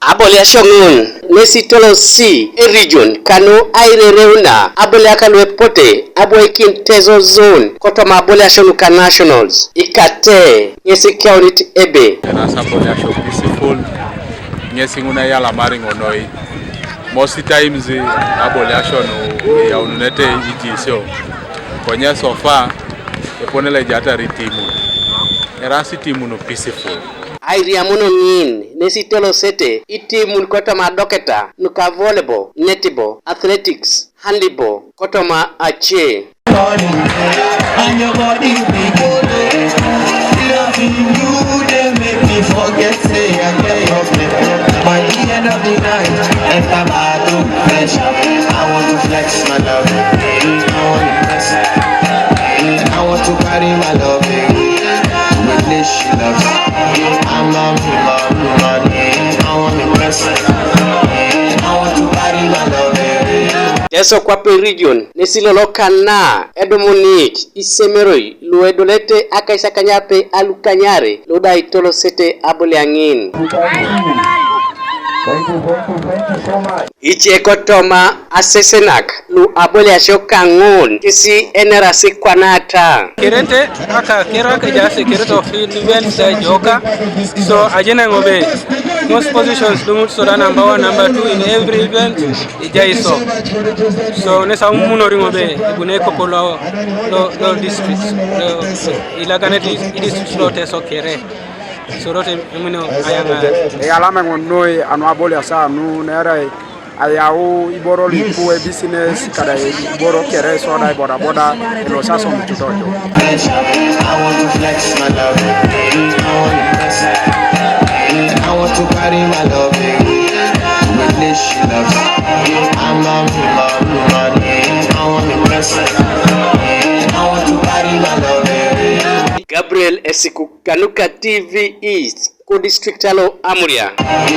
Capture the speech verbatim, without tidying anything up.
Aboliasio ŋun nesi tolosi e region kanu airereuna aboliaka luepote abwoikin Teso Zone kotoma aboliasio nuka Nationals. Ikate ŋesi keunit ebe. Enas aboliasio peaceful, ŋesi ŋun eyalamari ŋo noi. Most times aboliasio nu eyaununete ijiisio, konye sofa epone lo ejatar itimun. Eras itimun peaceful. Airiamun ŋin nesi tolosete itimun kotoma adoketa nuka volleyball, netball, athletics, handball kotoma ace. And your body be good. Loving you, they make me forget, say I get your play. By the end of the night, enter bathroom, fresh up. I want to flex my love. I want to impress. I want to carry my love. With this she loves. I'm a woman. I want to impress. I want to carry my love. Teso kwape region nesi lolo kana edumunit isemeroi luedolete akaisakanyape alukanyare luda itolosete aboliaŋin. Ice kotoma asesenak lu aboliasio kaŋun kesi enerasi kwanata. Kerete aka kero aka ejaas kerete of events da ejoka. So ajena ŋobe most positions dumut soda number one, number two in every event. Ijai so. So nesa umunori ŋobe ebune koko lo, lo, lo district, lo ilaganeti i district lo Teso kere. So rote emuno ayaŋa. Eyalama ŋun noi anu aboliasio nu nerai ayau iboro luipu ebisines kada iboro kere soda ibodaboda ilosi asomit tojo. I want to flex my love. I want to impress. I want to carry my love. With this she loves. I'm a woman. I want to impress. I want to carry my love. Gabriel Esiku kanuka T V East, ko district alo Amuria.